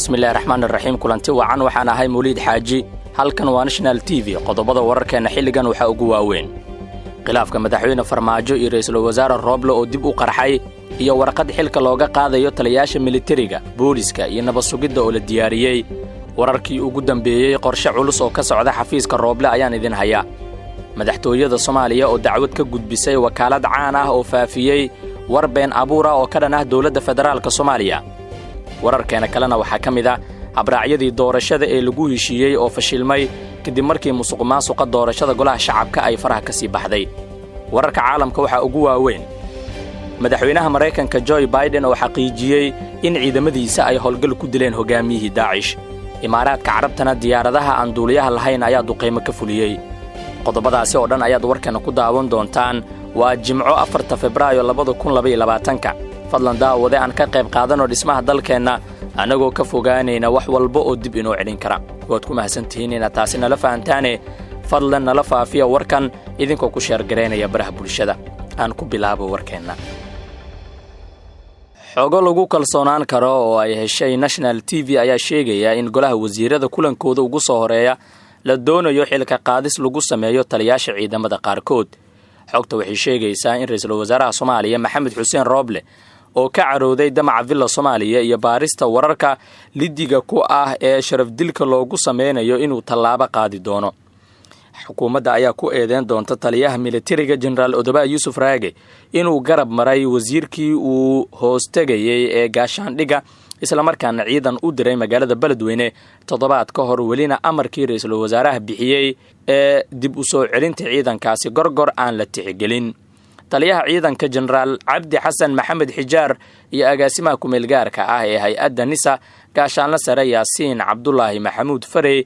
Bismillahi raxmaan iraxiim. Kulanti wacan. Waxaan ahay Mawliid Xaaji. Halkan waa National TV. Qodobada wararkeenna xilligan waxaa ugu waaweyn khilaafka Madaxweyne Farmaajo iyo Ra'iisul Wasaare Rooble oo dib u qarxay, iyo warqad xilka looga qaadayo taliyayaasha militariga, booliska iyo nabad sugidda oo la diyaariyey. Wararkii ugu dambeeyey qorshe culus oo ka socda xafiiska Rooble ayaan idin hayaa. Madaxtooyada Soomaaliya oo dacwad ka gudbisay wakaalad caan ah oo faafiyey war been abuur ah oo ka dhan ah dowladda federaalka Soomaaliya. Wararkeena kalena waxaa ka mid ah habraacyadii doorashada ee lagu heshiiyey oo fashilmay kadib markii musuqmaasuqa doorashada Golaha Shacabka ay faraha ka sii baxday. Wararka caalamka waxaa ugu waaweyn Madaxweynaha Maraykanka Joe Biden oo xaqiijiyey in ciidamadiisa ay howlgal ku dileen hoggaamiyihii Daacish. Imaaraadka Carabtana diyaaradaha aan duuliyaha lahayn ayaa duqaymo ka fuliyey. Qodobadaasi oo dhan ayaad warkana ku daawan doontaan. Waa Jimco, 4-ta Febraayo 2022-ka. Fadlan daawade, aan ka qayb qaadanoo dhismaha dalkeenna, annagoo ka fogaanayna wax walba oo dib inoo celin kara. Waad ku mahadsantihiin inaad taasi nala fahantaane. Fadlan nala faafiya warkan idinkoo ku share-garaynaya baraha bulshada. Aan ku bilaabo warkeenna. Xogo lagu kalsoonaan karo oo ay heshay National TV ayaa sheegaya in golaha wasiirada kulankooda ugu soo horeeya la doonayo xilka qaadis lagu sameeyo taliyaasha ciidamada qaarkood. Xogta waxay sheegaysaa in Ra-iisul Wasaaraha Soomaaliya Maxamed Xuseen Rooble oo ka carooday damaca Villa Soomaaliya iyo baarista wararka lidiga ku ah ee sharafdilka loogu sameynayo inuu tallaabo qaadi doono. Xukuumadda ayaa ku eedeyn doonta taliyaha militariga, Jenaraal Odobaa Yuusuf Raage, inuu garab maray wasiirkii uu hoostegayay ee gaashaandhigga, islamarkaana ciidan u diray magaalada Beledweyne toddobaad ka hor, welina amarkii ra-iisul wasaaraha bixiyey ee dib u soo celinta ciidankaasi Gorgor aan la tixgelin. Taliyaha ciidanka, Jenaraal Cabdi Xasan Maxamed Xijaar, iyo agaasimaha kumeelgaarka ah ee hay-adda NISA, Gaashaanla Sare Yaasiin Cabdulaahi Maxamuud Farey,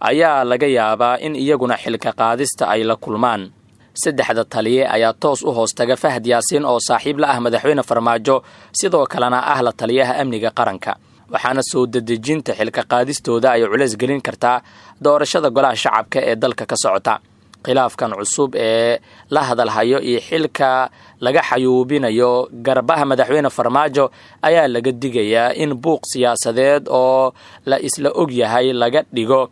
ayaa laga yaabaa in iyaguna xilka qaadista ay la kulmaan. Saddexda taliye ayaa toos u hoostaga Fahad Yaasiin oo saaxiib la ah Madaxweyne Farmaajo, sidoo kalena ah la taliyaha amniga qaranka, waxaana soo dedejinta xilka qaadistooda ay culays gelin kartaa doorashada Golaha Shacabka ee dalka ka socota. Khilaafkan cusub ee la hadalhayo iyo xilka laga xayuubinayo garbaha Madaxweyne Farmaajo ayaa laga digayaa in buuq siyaasadeed oo la isla og yahay laga dhigo,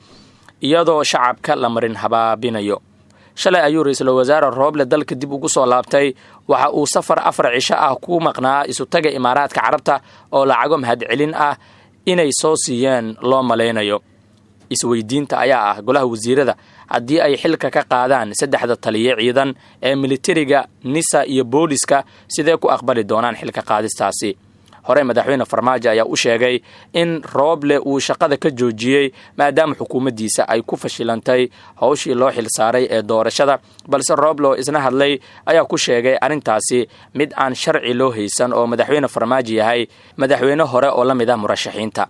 iyadoo shacabka la marin habaabinayo. Shalay ayuu Ra-iisul Wasaare Rooble dalka dib ugu soo laabtay. Waxa uu safar 4 cisho ah ku maqnaa Isutaga Imaaraadka Carabta oo lacago mahadcelin ah inay soo siiyeen loo malaynayo. Isweydiinta ayaa ah, golaha wasiirada haddii ay xilka ka qaadaan saddexda taliye ciidan ee militariga, NISA iyo booliska, sidee ku aqbali doonaan xilka qaadistaasi? Hore Madaxweyne Farmaajo ayaa u sheegay in Rooble uu shaqada ka joojiyey maadaama xukuumaddiisa ay ku fashilantay howshii loo xil saaray ee doorashada, balse Rooble oo isna hadlay ayaa ku sheegay arrintaasi mid aan sharci loo haysan oo Madaxweyne Farmaajo yahay madaxweyne hore oo la mid ah murashaxiinta.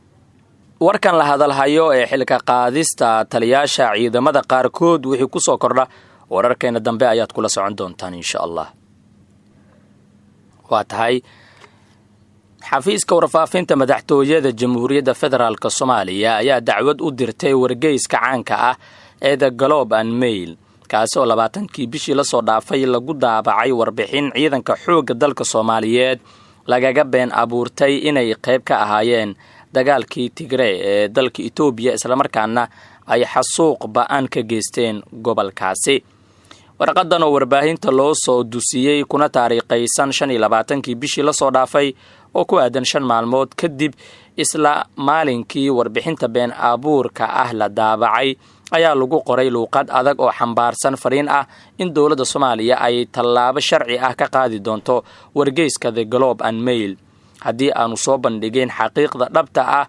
Warkan la hadalhayo ee xilka qaadista taliyaasha ciidamada qaarkood wixii ku soo kordha, wararkeena dambe ayaad kula socon doontaan, insha Allah. Waa tahay. Xafiiska warfaafinta madaxtooyada Jamhuuriyadda Federaalk Soomaaliya ayaa dacwad u dirtay wargeyska caanka ah ee The Globe and Mail, kaasi oo 20-kii bishii lasoo dhaafay lagu daabacay warbixin ciidanka xoogga dalka Soomaaliyeed lagaga been abuurtay inay qayb ka ahaayeen dagaalkii Tigre ee dalka Itoobiya, islamarkaana ay xasuuq ba-an ka geysteen gobolkaasi. Warqadan oo warbaahinta loo soo dusiyey kuna taariikhaysan 25-kii bishii lasoo dhaafay, oo ku aadan 5 maalmood kadib isla maalinkii warbixinta been abuurka ah la daabacay, ayaa lagu qoray luuqad adag oo xambaarsan fariin ah in dowladda Soomaaliya ay tallaabo sharci ah ka qaadi doonto wargeyska The Globe and Mail haddii aanu soo bandhigin xaqiiqda dhabta ah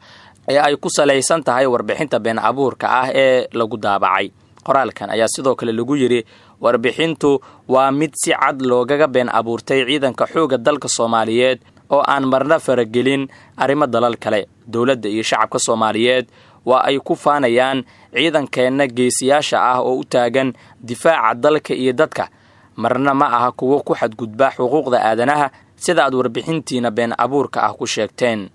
ee ay ku salaysan tahay warbixinta been abuurka ah ee lagu daabacay. Qoraalkan ayaa sidoo kale lagu yidhi: "Warbixintu waa mid si cad loogaga been abuurtay ciidanka xoogga dalka Soomaaliyeed oo aan marna faragelin arrimo dalal kale. Dowladda iyo shacabka Soomaaliyeed waa ay ku faanayaan ciidankeenna geesiyaasha ah oo u taagan difaaca dalka iyo dadka, marna ma aha kuwo ku xadgudba xuquuqda aadanaha sida aad warbixintiina been abuurka ah ku sheegteen."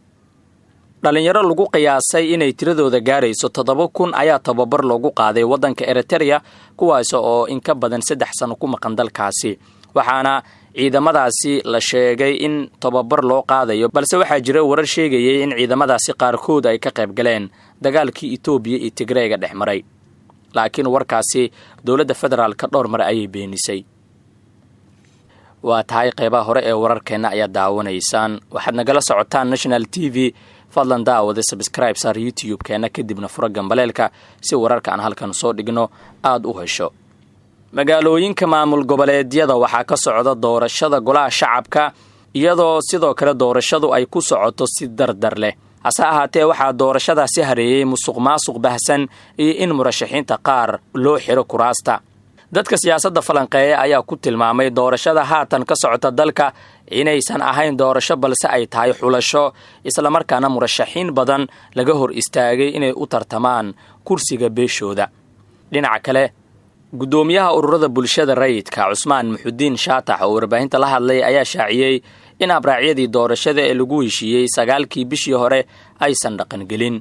Dhalinyaro lagu qiyaasay inay tiradooda gaarayso 7000 ayaa tababar loogu qaaday waddanka Eritereya, kuwaas oo in ka badan 3 sano ku maqan dalkaasi. Waxaana ciidamadaasi la sheegay in tababar loo qaadayo, balse waxaa jira warar sheegayay in ciidamadaasi qaarkood ay ka qayb galeen dagaalkii Itoobiya iyo Tigreega dhex maray, laakiin warkaasi dowladda federaalka dhowr mar ayay beenisay. Waa tahay, qeybaha hore ee wararkeenna ayaad daawanaysaan. Waxaad nagala socotaan National TV. Fadlan daawada, subscribe saar YouTube-keenna, kadibna fura gambaleelka si wararka aan halkan soo dhigno aada u hesho. Magaalooyinka maamul goboleedyada waxaa ka socda doorashada golaha shacabka, iyadoo sidoo kale doorashadu ay ku socoto si dardar leh. Hase ahaatee, waxaa doorashadaasi hareeyey musuq maasuq bahsan iyo in murashaxiinta qaar loo xiro kuraasta. Dadka siyaasadda falanqeeya ayaa ku tilmaamay doorashada haatan ka socota dalka inaysan ahayn doorasho, balse ay tahay xulasho, islamarkaana murashaxiin badan laga hor istaagay inay u tartamaan kursiga beeshooda. Dhinaca kale, guddoomiyaha ururada bulshada rayidka Cusmaan Muxudiin Shaatax oo warbaahinta la hadlay ayaa shaaciyey in habraacyadii doorashada ee lagu heshiiyey 9-kii bishii hore aysan dhaqangelin.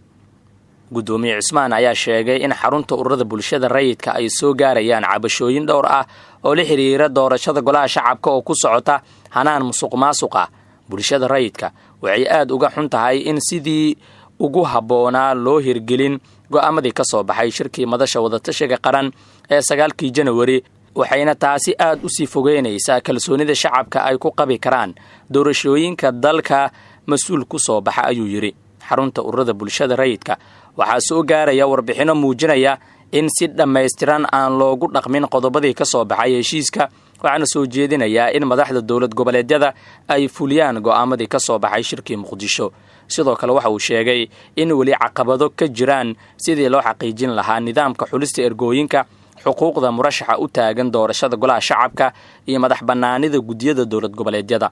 Guddoomiye Cusmaan ayaa sheegay in xarunta ururada bulshada rayidka ay soo gaarayaan cabashooyin dhowr ah oo la xiriira doorashada golaha shacabka oo ku socota hanaan musuq maasuq ah. Bulshada rayidka waxay aad uga xun tahay in sidii ugu habboonaa loo hirgelin go'aamadii ka soo baxay shirkii Madasha Wadatashiga Qaran ee 9-kii Janawari, waxayna taasi aad u sii fogeynaysaa kalsoonida shacabka ay ku qabi karaan doorashooyinka dalka mas-uul ku soo baxa, ayuu yidhi. Xarunta ururada bulshada rayidka waxaa soo gaaraya warbixinno muujinaya in si dhammaystiran aan loogu dhaqmin qodobadii ka soo baxay heshiiska, waxaana soo jeedinayaa in madaxda dowlad goboleedyada ay fuliyaan go'aamadii ka soo baxay shirkii Muqdisho. Sidoo kale, waxa uu sheegay in weli caqabado ka jiraan sidii loo xaqiijin lahaa nidaamka xulista ergooyinka, xuquuqda murashaxa u taagan doorashada golaha shacabka iyo madax bannaanida guddiyada dowlad goboleedyada.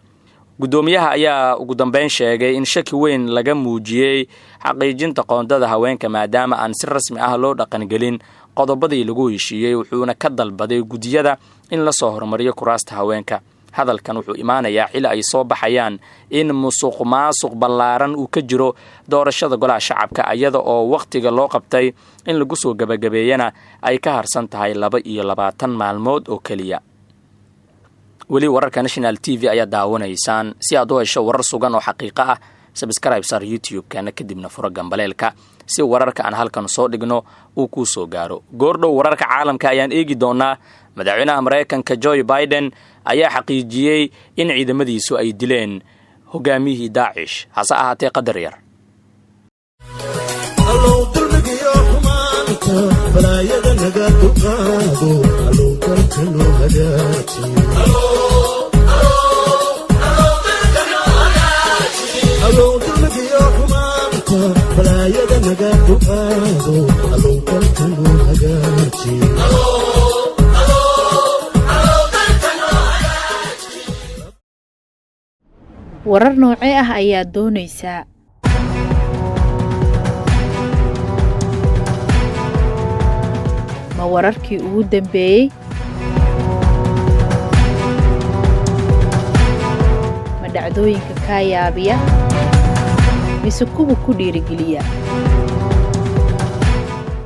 Guddoomiyaha ayaa ugu dambeyn sheegay in shaki weyn laga muujiyey xaqiijinta qoondada haweenka, maadaama aan si rasmi ah loo dhaqangelin qodobadii lagu heshiiyey, wuxuuna ka dalbaday guddiyada in lasoo horumariyo kuraasta haweenka. Hadalkan wuxuu imaanayaa xili ay soo baxayaan in musuq maasuq ballaaran uu ka jiro doorashada golaha shacabka, iyada oo wakhtiga loo qabtay in lagu soo gebagabeeyana ay ka harsan tahay 22 maalmood oo keliya. Weli wararka National TV ayaa daawanaysaan. Si aad u hesho warar sugan oo xaqiiqo ah, subscribe saar YouTube-keena, kadibna furo gambaleelka si wararka aan halkan soo dhigno uu kuu soo gaaro. Goordhow wararka caalamka ayaan eegi doonaa. Madaxweynaha Maraykanka Joe Biden ayaa xaqiijiyey in ciidamadiisu ay dileen hogaamiyihii Daacish. Hase ahaatee, qadar yar. Allow dulmigiyo xumaanta balaayada naga dulqaado, allow dalka noo hagaaji. Allow dulmigiyo xumaanta balaayada naga dulqaado, allow dalka noo hagaaji. Warar noocee ah ayaad doonaysaa? Ma wararkii ugu dambeeyey? Ma dhacdooyinka kaa yaabiya? Mise kuwa ku dhiirigeliya?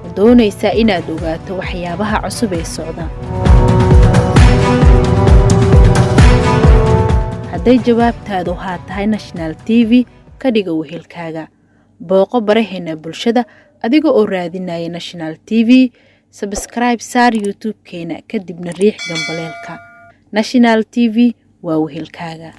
Ma doonaysaa inaad ogaato waxyaabaha cusub ee socda? Hadday jawaabtaadu haa tahay, National TV ka dhiga wehelkaaga. Booqo baraheena bulshada adiga oo raadinaya National TV, subscribe saar YouTube-keena, kadibna riix gambaleelka. National TV waa wehelkaaga.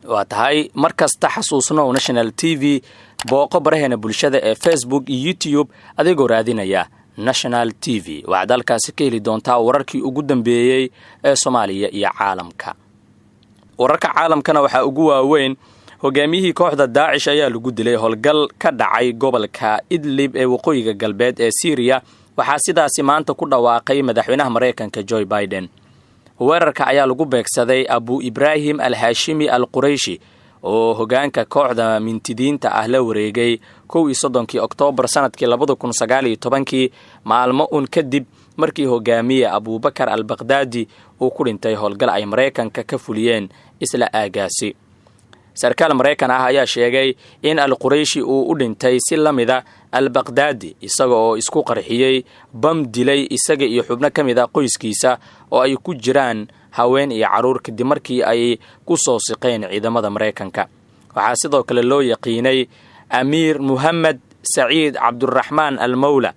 Waa tahay, mar kasta xasuusnow National TV. Booqo baraheena bulshada ee Facebook iyo YouTube adigoo raadinaya National TV. Waxaad halkaasi ka heli doontaa wararkii ugu dambeeyey ee Soomaaliya iyo caalamka. Wararka caalamkana waxaa ugu waaweyn: hogaamiyihii kooxda Daacish ayaa lagu dilay howlgal ka dhacay gobolka Idlib ee waqooyiga galbeed ee Syriya. Waxaa sidaasi maanta ku dhawaaqay madaxweynaha Maraykanka Joe Biden. Weerarka ayaa lagu beegsaday Abu Ibraahim al Haashimi al Qurayshi oo hogaanka kooxda mintidiinta ah la wareegay 31-kii Oktoobar sanadkii 2019-kii, maalmo un kadib markii hogaamiye Abuubakar al Baqdaadi uu ku dhintay howlgal ay Maraykanka ka fuliyeen isla aagaasi. Sarkaal Maraykan ah ayaa sheegay in Al Qurayshi uu u dhintay si la mida Al Baqdaadi, isaga oo isku qarxiyey bam dilay isaga iyo xubno ka mid a qoyskiisa oo ay ku jiraan haween iyo carruur, kadib markii ay ku soo siqeen ciidamada Maraykanka. Waxaa sidoo kale loo yaqiinay Amiir Muhamed Saciid Cabduraxmaan Al Mawla.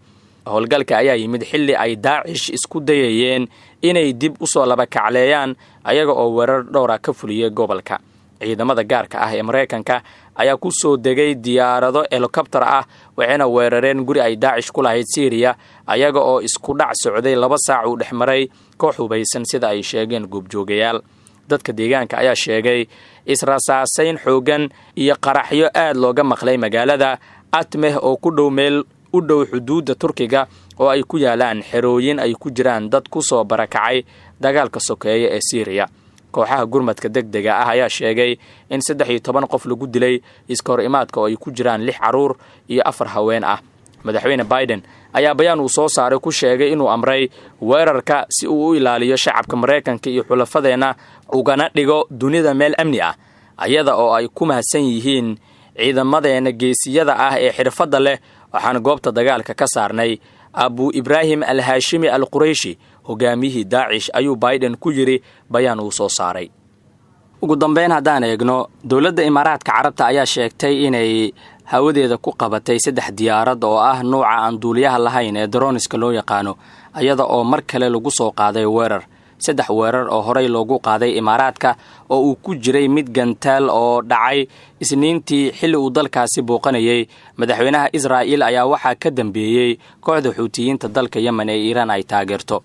Howlgalka ayaa yimid xilli ay Daacish isku dayayeen inay dib u soo labakacleeyaan, ayaga oo weerar dhowra ka fuliyey gobolka. Ciidamada gaarka ah ee Maraykanka ayaa ku soo degay diyaarado helikobtar ah, waxayna weerareen guri ay Daacish ku lahayd Siiriya, ayaga oo isku dhac socday 2 saac uu dhexmaray koox hubaysan, sida ay sheegeen goobjoogayaal. Dadka deegaanka ayaa sheegay israsaasayn xooggan iyo qaraxyo aad looga maqlay magaalada Atmeh oo ku dhow meel u dhow xuduudda Turkiga oo ay ku yaalaan xerooyin ay ku jiraan dad ku soo barakacay dagaalka sokeeye ee Siiriya. Kooxaha gurmadka deg dega ah ayaa sheegay in 13 qof lagu dilay iska hor imaadka oo ay ku jiraan lix carruur iyo afar haween ah. Madaxweyne Biden ayaa bayaan uu soo saaray ku sheegay inuu amray weerarka si uu u ilaaliyo shacabka Maraykanka iyo xulafadeenna, ugana dhigo dunida meel amni ah, ayada oo ay ku mahadsan yihiin ciidamadeena geesiyada ah ee xirfadda leh. Waxaan goobta dagaalka ka saarnay Abu Ibraahim Al Haashimi Al Qurayshi, hogaamiyihii Daacish, ayuu Biden ku yidhi bayaan uu soo saaray. Ugu dambeyn, haddaan eegno, dowladda Imaaraadka Carabta ayaa sheegtay inay hawadeeda ku qabatay saddex diyaarad oo ah nuuca aan duuliyaha lahayn ee drones-ka loo yaqaano, ayada oo mar kale lagu soo qaaday weerar. Saddex weerar oo horey loogu qaaday Imaaraadka oo uu ku jiray mid gantaal oo dhacay Isniintii xilli uu dalkaasi booqanayay madaxweynaha Israa'iil ayaa waxaa ka dambeeyey kooxda Xuutiyiinta dalka Yemen ee Iiraan ay taageerto.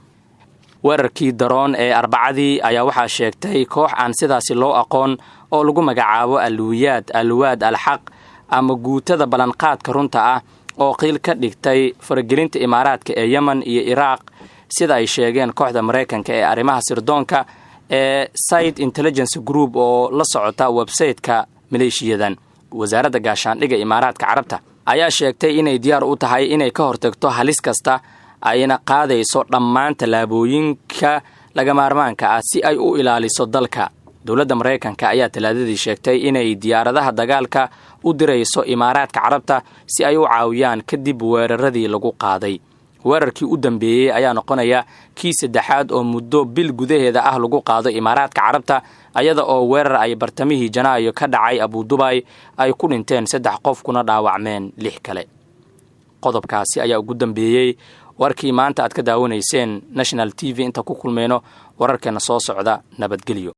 Weerarkii drone ee Arbacadii ayaa waxaa sheegtay koox aan sidaasi loo aqoon oo lagu magacaabo Alwiyaad Alwaad Alxaq ama Guutada Ballanqaadka Runta ah, oo qiil ka dhigtay faragelinta Imaaraadka ee Yemen iyo Iraaq, sida ay sheegeen kooxda Maraykanka ee arrimaha sirdoonka ee SITE Intelligence Group oo la socota website-ka maleeshiyadan. Wasaaradda gaashaandhigga Imaaraadka Carabta ayaa sheegtay inay diyaar u tahay inay ka hortagto halis kasta, ayna qaadayso dhammaan tallaabooyinka laga maarmaanka ah si ay u ilaaliso dalka. Dowladda Maraykanka ayaa Talaadadii sheegtay inay diyaaradaha dagaalka u dirayso Imaaraadka Carabta si ay u caawiyaan kadib weeraradii lagu qaaday. Weerarkii u dambeeyey ayaa noqonaya kii saddexaad oo muddo bil gudaheeda ah lagu qaado Imaaraadka Carabta, ayada oo weerar ay bartamihii Janaayo ka dhacay Abudubay ay ku dhinteen saddex qof kuna dhaawacmeen lix kale. Qodobkaasi ayaa ugu dambeeyey warkii maanta aad ka daawanayseen National TV. Inta ku kulmayno wararkeena soo socda, nabadgelyo.